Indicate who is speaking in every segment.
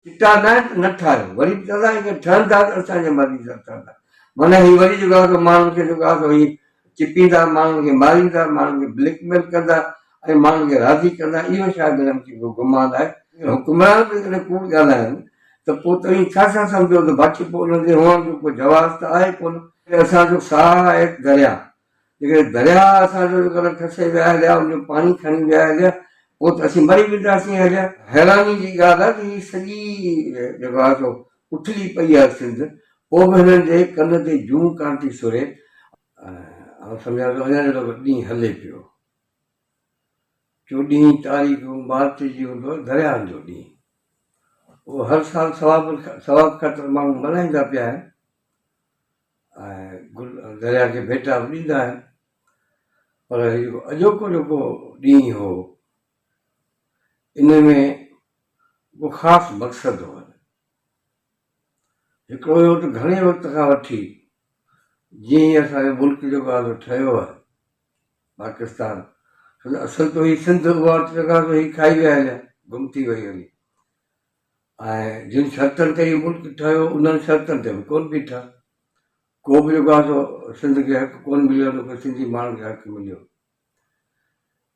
Speaker 1: چٽا نه آهن ته نه ٺاهيو، وري به چوندا آهن ٺهن ٿا ته اسان جي مرضي سان ٺهندا. معنيٰ هي وري جيڪو آهي سو ماڻهن کي جيڪو آهي سو هي چپيندا، ماڻهن کي ماريندا، ماڻهن کي بليڪ ميل ڪندا ۽ ماڻهن کي راضي ڪندا، اهو شايد هنن کي ڪو گمان آهي. حڪمران به جيڪڏهن ڪوڙ ڳالهائن ته پوء توهين ڇا ڇا سمجهو ته باقي پوء انهن جي هئڻ جو ڪو جواز ته آهي ڪونه. اسان جو ساهه آهي درياء، جيڪڏهن درياء اسان جو جيڪڏهن کسي ويا هليا، ان جو پاڻي کڻي ويا هليا، پوء ته اسين مري وينداسين هليا. حيراني جي ڳالهه آهي ته هي سڄي جيڪو آهي سو اٿلي پئي آهي سنڌ، پوء به هنن جي ڪن تي جونء ڪانه ٿي سري. آئون سمجهان ٿو اڃا جهڙوڪ ڏينهن هلي پيو. چوڏهين تاريخ مارچ جي هوندو آهي درياهن جو ڏينهن. اهو هر سال ثواب خاطر ماڻهو ملهائيندا پيا آهن. ۽ گل درياء کي ڀيٽا به ڏيندا آهن پر هي جيڪو اڄوڪو جيڪو ڏينهن هو ان ۾ ڪو خاص مقصد هو. هڪڙو اهو ته گهڻي وقت کان وٺي جيئن ئي اسان جو ملڪ جيڪو آهي سو ٺهيو آهي پاڪستان ڇو ته اصل ته هئي سنڌ اها جيڪا سو هي کائي ويا هليا گم ٿي وئي هلي ۽ جن شرطن تي هي ملڪ ٺهيو انهن شرطن تي به ڪونه بيٺا. ڪو به جيڪو آهي سو سنڌ کي حق ڪونه مليو نه ڪو سنڌي ماڻهن کي حق مليو.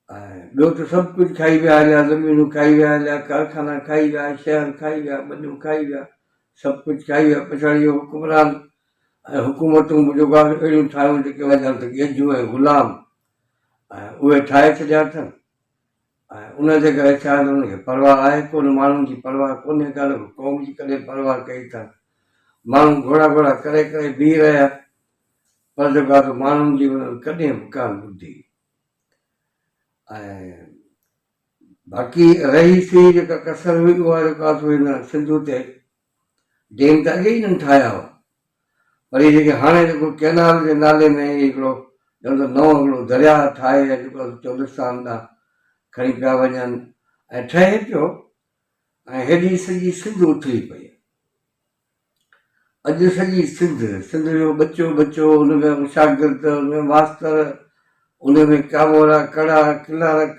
Speaker 1: ۽ ٻيو ته سڀ ڪجهه کائي ويا هليا، زمينون کائي ويا هليا، ڪارخانا کائي ويا، شهر کائي ويا، ٻنيون کائي ويا، سڀ ڪجهه کائي ويا. پڇاڙي جو حڪمران ۽ حڪومتون به جيڪو آهي سو اهڙيون ٺاهيون جيڪي ڄڻ ته ڳيجهو ۽ غلام ۽ اهي ٺاهي ڇڏيا اٿن. ۽ ان جي ڪري شايد انهن کي پرواهه آهي ڪونه، ماڻهن جي پرواهه ڪونهي ڪا نه قوم جي ڪڏهن پرواهه ڪئي اٿن. ماڻهو گهوڙا گهوڙا ڪري ڪري بيهي رهيا پر جيڪو آهي سو ماڻهن جي انهن ڪڏهن به ڪانه ٻڌي ۽ باقي رهي سهي جيڪا ڪسر هئي اها جيڪو آهي سو هن سنڌو تي ڊيم ته اڳي ئي هنن ٺاهيا هئا پر هي جيڪي هاڻي جيڪو ڪئنال جي نالي ۾ هي هڪڙو ڄڻ ته نئون هڪڙو درياهه ٺاهي ۽ جيڪو چولستان ڏانهن کڻي پيا وڃن ۽ ٺهي پيو ۽ هيڏي سڄي سنڌ اٿلي پئي اڄ سڄي سنڌ سنڌ جو ٻچو ٻچو ان ۾ شاگرد ان ۾ ماستر ان ۾ ڪامورا ڪڙا ڪلارڪ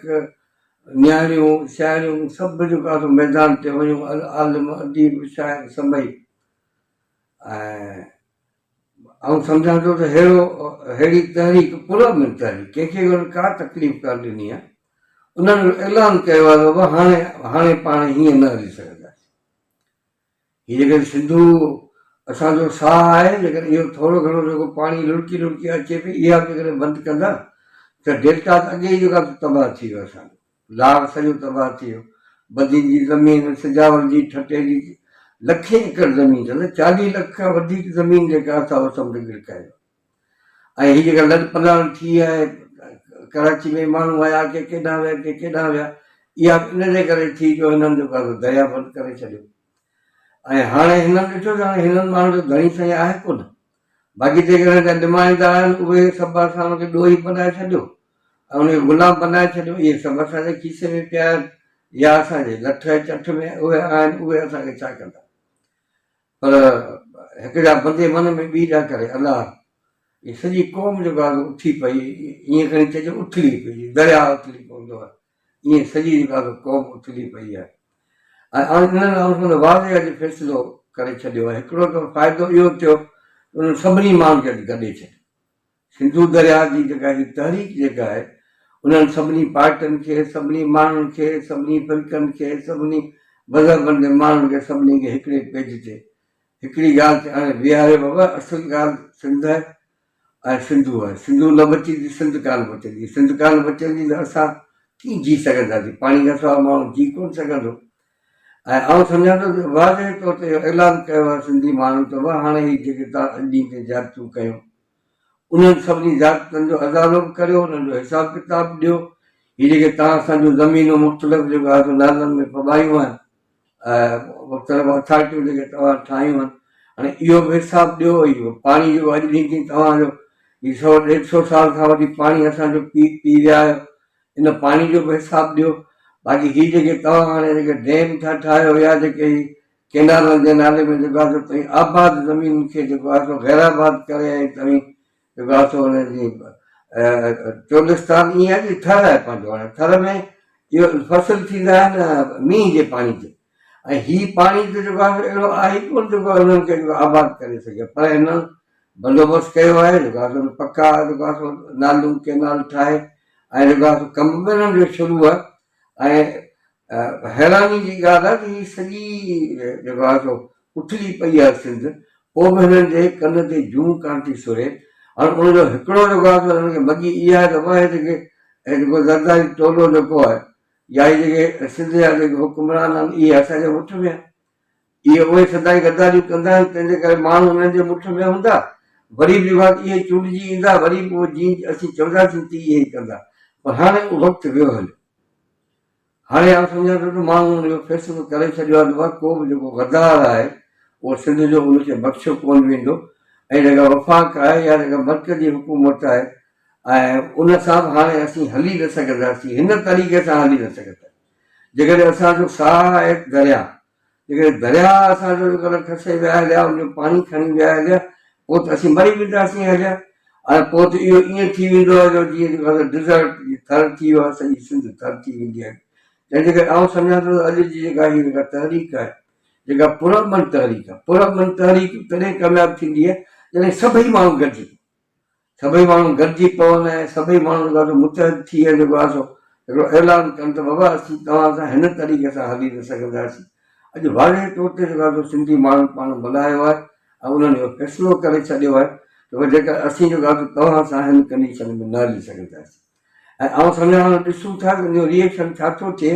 Speaker 1: نياڻيون سياڻيون سڀ جيڪو آهي سو ميدان تي ويون عالم اديب شاعر سڀئي ۽ آئون سمجهان ٿو ته ههڙو ههڙي تحريڪ پرامن تحريڪ ڪنهن کي انهن ڪا تڪليف ڪانه ڏني آهي انهن اعلان ڪيو آهي ته بابا هاڻي هاڻي پاڻ هيئن نه هلي سگهنداسين هي جيڪڏهن سنڌو اسان جو ساهه آهي جيڪڏهن اهو ٿورو گهڻو جيڪو پاڻي لڙڪي لڙڪي اچي پئي اها به جيڪڏهن بند ڪندا ته ڊيلٽا ته اڳي ئي جيڪا تباهه ٿي ويو اسان جو لاڙ سڄو تباهه ٿي ويو. بدين جي زمين، سجاول جي، ٺٽي جي لکين ايڪڙ زمين ڇا ته 40 لک کان وڌيڪ زمين جيڪا آهي سا اها سمنڊ ڳڙڪائي ويو ۽ هي جيڪا لڏ پلاڻ ٿي آهي ڪراچي ۾ ماڻهو آيا ڪي ڪيڏانهن ويا ڪي ڪيڏانهن ويا اها به ان جي ڪري ٿي جو هنن جيڪو آهي سو دريا بند ڪري ڇڏيو ۽ هاڻي هنن ڏٺو ته هاڻي هنن ماڻهن جو ڌڻي سائين آهي ڪونه باقي جيڪي هنن جا نمائندا آهن اهي سڀ اسان ان کي ڏوهي بنائي ڇڏيو ۽ ان کي غلام بنائي ڇڏيو اهي سڀ اسان جي کيسي ۾ پيا آهن يا اسان جي لٺ ۽ چٺ ۾ اهي آهن اهي اسان کي ڇا ڪندا پر هڪ جا بندي من ۾ ٻي جا ڪري الله هي سڄي قوم جيڪو آهي اٿي پئي ائين کڻي چئجي اٿلي پئي درياء اٿلي پوندو آهي ائين سڄي جيڪا آهي قوم اٿلي پئي آهي ۽ انهن آئون واضح اڄ فيصلو ڪري ڇڏيو آهي هڪڙو ته فائدو اهو ٿيو ته انهن سڀني ماڻهن کي اڄ گڏي ڇڏيو سنڌو درياء جي جيڪا هي تحريڪ جيڪا آهي انهن سڀني پارٽين کي سڀني ماڻهن کي سڀني فرقن کي سڀني مذهبن جي ماڻهن کي سڀني کي هڪڙي پيج تي هڪڙي ڳالهه تي آڻي بيهاريو بابا اصل ڳالهه سنڌ آهي ۽ سنڌو آهي سنڌو نه بچيندي سنڌ ڪانه بچندي سنڌ ڪانه بچندي ته اسان ڪيئن جي سگهنداسين پاڻي کان سواء ماڻهو جي ڪونه سگهندو ۽ آئون سمجهان ٿو ته واضح طور تي اهو اعلان ڪيو آهي سنڌي ماڻهن ته بابا هاڻي هي جيڪي توهان اڄ ڏينهن تي زيادتيون ڪيون انهن سڀني زيادتين جو ازالو به ڪريو انهن جو حساب ڪتاب به ڏيو هي جيڪي توهان اسان جون زمينون مختلف جيڪو آهي سو نالن ۾ ڦٻايون آهن مختلف اٿارٽيون جيڪي توهان ٺاهيون آهن هاڻي اهو به حساب ڏيو اهو پاڻي جيڪو اڄ ڏينهن تائين توهان جو هي سو ڏيڍ سو سال کان وٺي پاڻي اسان جو پي پي ويا آهيو ان پاڻي جو به حساب ڏيو باقي هي جيڪي توهان هاڻي جيڪي ڊيم ٿا ٺاهيو يا جيڪي هي ڪينالن جي نالي ۾ جيڪو آهي سو توهين آباد زمين کي جيڪو آهي سو غير آباد ڪري ۽ توهين جيڪو آهي سو ان جي چولستان ائين آهي ٿر آهي پنهنجو هاڻي ٿر ۾ اهو فصل ٿيندا آهن مينهن جي پاڻي تي ۽ هي پاڻي ته جيڪو آهي سو اهڙو آهي ئي ڪونه جيڪو انهن کي جيڪو آباد ڪري سگهي پر هنن بندوبست ڪيو آهي جيڪو آهي سو پڪا جيڪو آهي سو نالون ڪينال ٺاهي ۽ جيڪو آهي سو ڪم به انهن جو شروع آهي ۽ حيراني جي ڳالهه آهي ته هي سڄي جيڪو آهي سو اٿلي پئي آهي سنڌ پوء به هنن جي ڪن تي جون ڪانه ٿي سري. هاڻ ان جو هڪڙو جيڪو آهي سو هنن کي مڳي اها آهي ته واهه جيڪي هي جيڪو زرداري ٽولو جيڪو آهي يا هي جيڪي سنڌ جا جيڪي حڪمران آهن اهي اسان جي مٺ ۾ آهن. اهي اهي سدائين غداريون ڪندا آهن تنهن جي ڪري ماڻهو انهن جي مٺ ۾ هوندا. وري به واهه اهي چونڊجي ايندا وري به اهي جيئن اسين چونداسين تيئن اهي ئي ڪندا. پر هاڻي اهو وقت ويو هليو. هاڻي آئون سمجهان ٿو ته ماڻهن اهو فيصلو ڪري ڇڏيو آهي ته ڪو به جيڪو غدار آهي اهو سنڌ جو ان کي بخشيو ڪونه ويندو ۽ جيڪا وفاق آهي يا جيڪا مرڪزي حڪومت آهي ۽ ان سان به هاڻي اسين هلي نه سگهنداسين هن طريقي سان هلي نه سگهنداسين جيڪڏهن اسان جو ساهه آهي درياهه جيڪڏهن درياهه اسان جو جيڪڏهن کسي ويا هليا، ان جو پاڻي کڻي ويا هليا، پوء ته اسين مري وينداسين هليا ۽ پوء ته اهو ائين ٿي ويندو آهي جو جيئن جيڪو آهي ڊزرٽ جي ٿر ٿي ويو آهي، سڄي سنڌ ٿر ٿي ويندي آهي. تنهن جي ڪري آئون سمجهان ٿو ته اڄ جي جيڪا هي جيڪا تحريڪ آهي، جيڪا پرامن تحريڪ آهي، پرامن تحريڪ تڏهن ڪامياب ٿيندي آهي جڏهن سڀئي ماڻهو گڏجي پون. سڀئي ماڻهو گڏجي پون ۽ سڀئي ماڻهو جيڪو آهي سو متحد ٿي ۽ جيڪو آهي سو هڪڙو اعلان ڪن ته بابا اسين توهان سان هن طريقي سان هلي نه سگهنداسين. اڄ واضح طور تي جيڪو آهي سو سنڌي ماڻهن پاڻ ملهايو آهي ۽ انهن اهو فيصلو ڪري ڇڏيو آهي ته بابا جيڪر اسين جيڪو آهي سو توهان سان هن ڪنڊيشن ۾ نه هلي سگهنداسين ۽ آئون سمجهان ٿو ڏسون ٿا ته ان جو ري ايڪشن ڇا ٿو ٿئي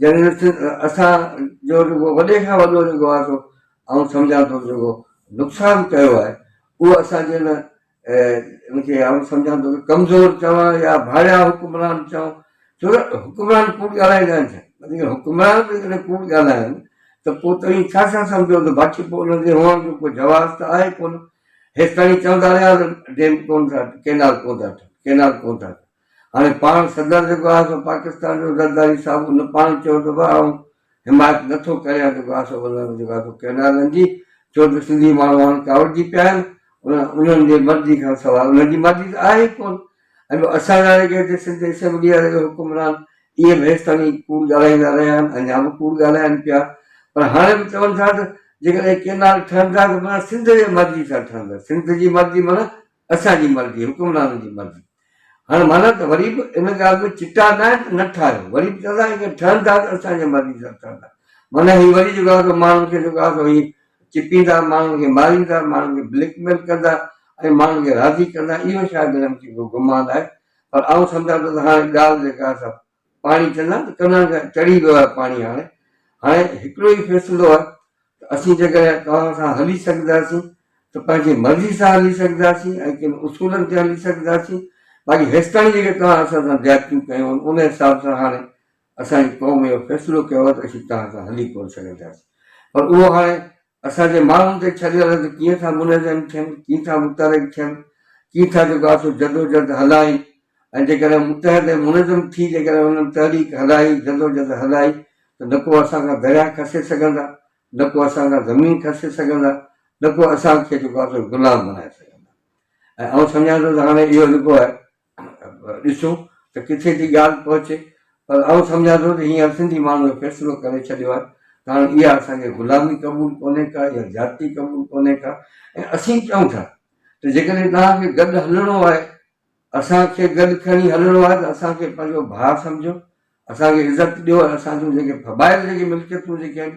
Speaker 1: جڏهن اسان جو جيڪو وڏي کان وڏو جيڪو آهي سو آئون سمجهان ٿو جيڪو نقصان ڪيو آهي اهو اسان جي ان ان کي آئون سمجهان ٿو ته ڪمزور چوان يا ڀاڙيا حڪمران چوان ڇو ته حڪمران ڪوڙ ڳالهائيندا آهن ڇا جيڪڏهن حڪمران به جيڪڏهن ڪوڙ ڳالهائن ته پوء توهين ڇا ڇا سمجهو ته باقي پوء انهن جي هئڻ جو ڪو جواز ته آهي ڪونه هيستائين چوندا رهيا ته ڊيم ڪونه ٿا ڪينال ڪونه ٿا ٺهن ڪينال ڪونه ٿا ٺهن هاڻي پاڻ صدر جيڪو آهي سو پاڪستان جو زرداري صاحب ان پاڻ چيو ته ڀاء آئون حمايت نه ٿو ڪريان جيڪو آهي سو انهن جيڪو آهي سو ڪئنالن جي ڇو ته سنڌي ماڻهو هاڻ ڪاوڙجي پيا آهن انهن جي مرضي کان سواء انهن جي مرضي ته آهي ئي ڪونه ۽ ٻيو اسان جا جيڪي هتي سنڌ اسيمبلي جا جيڪي حڪمران اهي به هيستائين ڪوڙ ڳالهائيندا رهيا آهن اڃا به ڪوڙ ڳالهائن پيا پر هاڻي به چون ٿا ته جيڪڏهن ڪئنال ٺهندا ته معنيٰ سنڌ جي مرضي سان ٺهندا سنڌ جي مرضي معنيٰ اسان جي مرضي حڪمرانن جي مرضي هاڻ معنيٰ ته وري به ان ڳالهه ۾ چٽا نه آهن ته نه ٺاهيو، وري به چوندا آهن ٺهن ٿا ته اسان جي مرضي سان ٺهن ٿا. معنيٰ هي وري جيڪو آهي سو ماڻهن کي جيڪو آهي سو هي چپيندا، ماڻهن کي ماريندا، ماڻهن کي بليڪ ميل ڪندا ۽ ماڻهن کي راضي ڪندا، اهو شايد هنن کي ڪو گمان آهي. پر آئون سمجهان ٿو ته هاڻي ڳالهه جيڪا آهي سا پاڻي چوندا آهن ته ڪنن کان چڙهي ويو آهي پاڻي هاڻي هاڻي هڪڙو ئي فيصلو آهي ته اسين جيڪڏهن توهان سان هلي سگهنداسين ته پنهنجي مرضي سان هلي سگهنداسين ۽ ڪن اصولن تي هلي سگهنداسين باقي هيستائين جيڪي توهان اسان سان زيادتيون ڪيون آهن ان حساب سان هاڻي اسان جي قوم اهو فيصلو ڪيو آهي ته اسين توهان سان هلي ڪونه سگهنداسين پر اهو هاڻي اسان جي ماڻهن تي ڇڏيل آهي ته ڪيئن ٿا منظم ٿين، ڪيئن ٿا متحرڪ ٿين، ڪيئن ٿا جيڪو آهي سو جدوجھد هلائين ۽ جيڪڏهن متحد ۽ منظم ٿي جيڪڏهن انهن تحريڪ هلائي، جدوجھد هلائي ته نه ڪو اسان کان درياهه کسي سگهندا، نه ڪو اسان کان زمين کسي سگهندا، نه ڪو اسان کي جيڪو آهي سو غلام بڻائي سگهندا. ۽ آئون سمجهان ٿو ته هاڻي اهو جيڪو آهي ڏسون ته ڪٿي ٿي ڳالهه پهچي پر آئون سمجهان ٿو ته هينئر سنڌي ماڻهن اهو فيصلو ڪري ڇڏيو آهي ته هاڻي اها اسان کي غلامي قبول ڪونهي ڪا اها زيادتي قبول ڪونهي ڪا ۽ اسين چئون ٿا ته جيڪڏهن توهان کي گڏ هلڻو آهي اسان کي گڏ کڻي هلڻو آهي ته اسان کي پنهنجو ڀاء سمجهو اسان کي عزت ڏيو ۽ اسان جون جيڪي ڦٻايل جيڪي ملڪيتون جيڪي آهن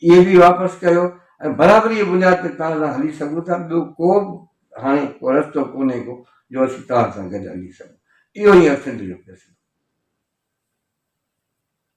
Speaker 1: اهي به واپس ڪيو ۽ برابري جي بنياد تي توهان سان هلي سگهون ٿا ٻيو ڪو به هاڻي ڪو رستو ڪونهي ڪو جو اسين توهان سان گڏ هلي سگهون اهو ئي آهي سنڌ جو فيصلو.